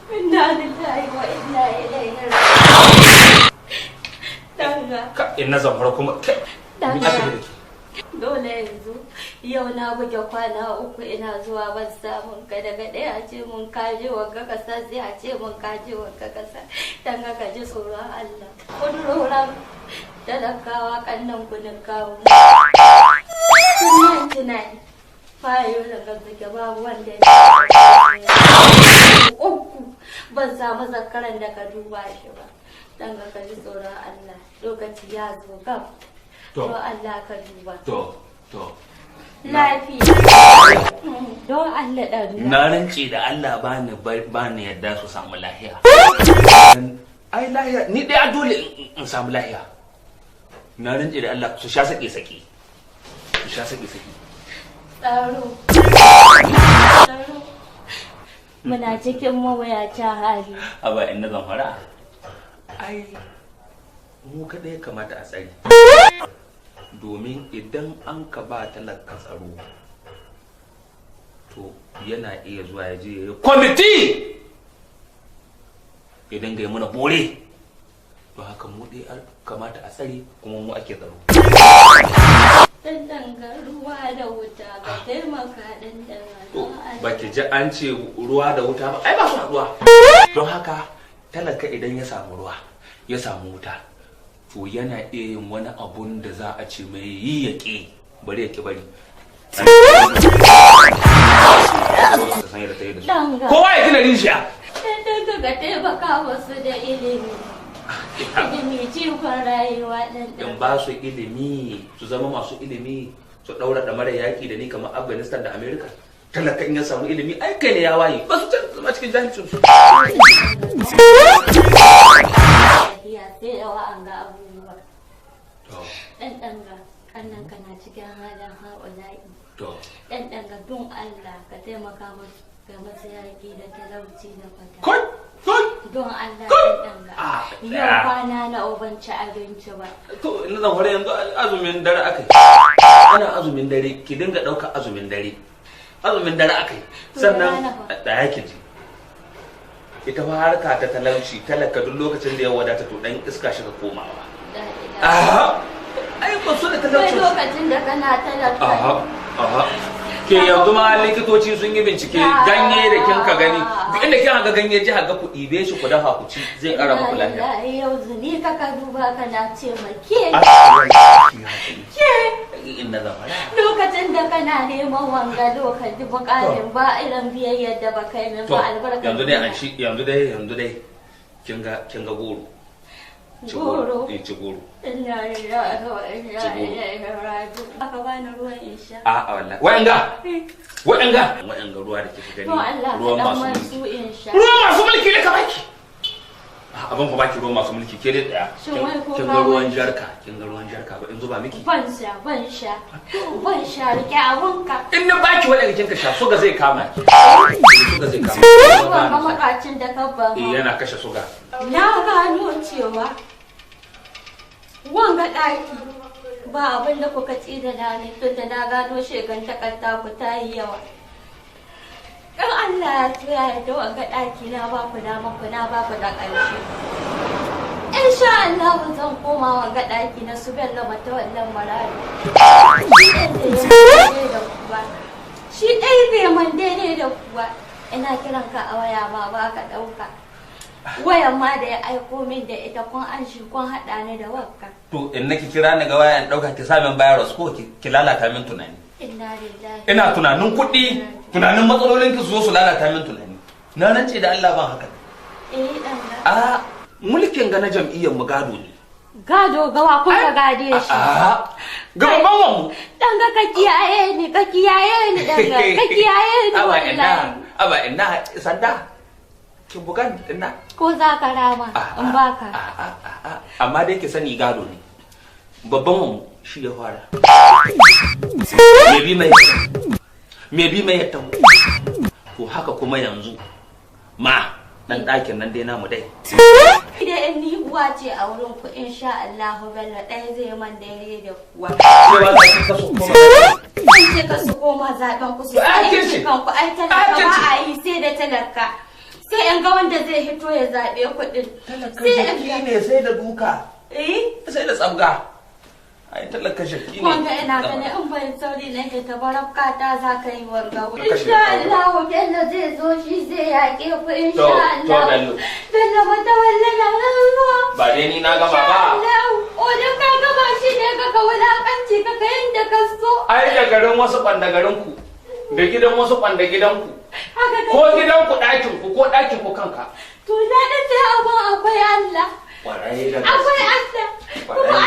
Inna lillahi wa inna ilaihi raji'un. Danga. Ka in na Zamfara kuma kai. Mi aka yi da ke? Dole yanzu yau na buge kwana 3 ina zuwa ban samun ka. Daga ɗaya a ce mun kaje wagga kasa, sai a ce mun kaje wagga kasa. Dan ka ji tsoron Allah. Kuduroran talakawa kannan kunin kawo. Tun tunani fayo daga suke babu wanda ya uku ban samu zakaran da ka duba shi ba. Dan ka ji tsoron Allah, lokaci ya zo gab. To. Don Allah ka duba. To, to. Lafiya. Don Allah ɗan. Na rance da Allah bani bani yadda su samu lahiya. Ai lahiya ni dai a dole in samu lahiya. Na rance da Allah su sha sake sake. Su sha sake sake. Tsaro. Tsaro. Muna cikin mawuyacin hali. Aba in na Zamfara. Ai mu kaɗai ya kamata a tsare. Domin idan an ka ba talaka tsaro, to yana iya zuwa ya je ya yi kwamiti ya dinga yi mana bore. Don haka mu dai kamata a tsare, kuma mu ake tsaro. Ɗan ga ruwa da wuta, ka taimaka ɗan. To, ba ki ji an ce ruwa da wuta ba, ai ba su haɗuwa. Don haka talaka idan ya samu ruwa, ya samu wuta, to yana iya yin wani abun da za a ce mai yi ya ƙi bari, ya ƙi bari. Su san yadda ta yi da su. Danga. Kowa ya gina rijiya. Ɗan ka taimaka wasu da ilimi. Ilimi cikon rayuwa, ɗan. In ba su ilimi, su zama masu ilimi, su ɗaura ɗamarar yaƙi da ni kamar Afghanistan da America. Talaka in ya samu ilimi, ai kai ne ya waye, ba su can zama cikin jahilcin su. Ya sai da wa'anga abubuwa. Ɗan ɗanga, ƙannan ka na cikin halin ha'ula'i. To. Ɗan ɗanga, don Allah ka taimaka musu ga masu yaƙi da talauci da fata. Kai, kai. Don Allah, ɗan ɗanga. Ah, Yau tsaya. kwana na ban ci abinci ba. To, ina zan fara yanzu? Azumin dare akai, ana azumin dare, ki dinga ɗauka azumin dare, azumin dare akai. To, Sannan da rana fa? Da yake ji, ita fa harka ta talauci, talaka duk lokacin da ya wadata, to dan iska shi ka komawa. Da ila. Aha, ai ba su da Wai talauci. lokacin da kana talaka. Aha, ke yanzu ma likitoci sun yi bincike, ganye da kin ka gani, duk inda kin ga ganye ji ga, ku ɗibe shi ku dafa ku ci, zai ƙara muku lafiya. Wallahi yanzu ni ka duba kana ce ma ke. Ke. Inda zan fara. Lokacin da kana neman wanga lokaci bukatin ba irin biyayyar da baka yi min To, ba, albarkar yanzu dai an shi, yanzu dai kin ga goro. Ci. Goro. Eh, ci goro. Inna lillahi wa inna Ci goro. ilaihi raji'un. Aka bani ruwan in sha. A a wallahi wa'anga ruwa da kika gani, To Allah ka ruwan dan masu man mulki. su in sha. Ruwan masu mulki ne ka baki. Abin ku baki ruwan masu mulki, ke dai tsaya. Shin wai ko Kin ka ga ruwan wanke? jarka, kin ga ruwan jarka ba in zuba miki? Ban sha, ban sha, ban sha, rike abunka. In na baki waɗanda kin ka sha, suga zai kama ki, suga zai kama ki. Ruwan ga makacin da ka ban. Eh, yana kashe suga. Na gano cewa wanga ɗaki ba abin da kuka ci da na, tun da na gano shegantakar ku ta yi yawa. In Allah ya tsaya da wanga ɗaki, na ba ku dama ku, na ba ku da ƙarshe. Insha Allah zan koma wanga ɗaki na su Bello Matawallan Maradu. Shi ɗan da ya daidai da kuwa. Shi ɗai bai man daidai da kuwa. Ina kiran ka a waya ma ba ka ɗauka. Wayan ma da ya aiko min da ita, kun an shi kun haɗa ni da wakka. To, in naki kira ni ga waya in ɗauka, ki sa min virus ko ki lalata min tunani. Inna lillahi. Ina tunanin kuɗi, tunanin matsalolin ki su zo su lalata min tunani. Na rance da Allah ban haka. Eh, ɗan ga. A mulkin ga na jam'iyyar mu gado ne. Gado gawa kun ka gade shi? A gaban banwan mu. Ɗan ga, ka kiyaye ni, ka kiyaye ni, ɗan ga, ka kiyaye ni. Aba ina. Wallahi. Aba ina sanda ki bugan ina. Ko za ka rama in baka? A, amma dai ki sani gado ne, babban mu shi ya fara, me bi mai me bi mai ya taho. To haka kuma yanzu ma dan ɗakin nan dai namu dai. Idan in ni uwa ce a wurin ku, insha Allah Bello ɗaya zai man daidai da kuwa. Cewa za ki kaso kuma. An ce ka su koma zaben ku su To, ai kin aiki ce. kanku, ai Ai, talaka kin ba ce. a yi sai da talaka. Sai in ga wanda zai hito ya zaɓe kuɗin. Talaka Sai in shakki ga. ne sai da duka. Eh? Sai da tsabga. Ai talaka shakki ne. Wanga ina ganin in bai sauri na ke tabarabka ta za ka yi wanga. Ka kashe Insha ka. Allah Bello zai zo, shi zai yaƙe ku insha To, to, Allah. Bello. Bello Matawalle na nan zuwa. Ba dai ni na gama ba. O dan ka gama shi ne ka ga wulakanci ka ga yadda ka so. Ai da garin wasu ɓanda garin ku. Da gidan wasu ɓanda gidan ku. Haka Ko ka. gidan ku ɗakin ku ko ɗakin ku kanka. To na da sai abun akwai Allah. Kwarai da Akwai gaske. Allah. Kuma Kwarai.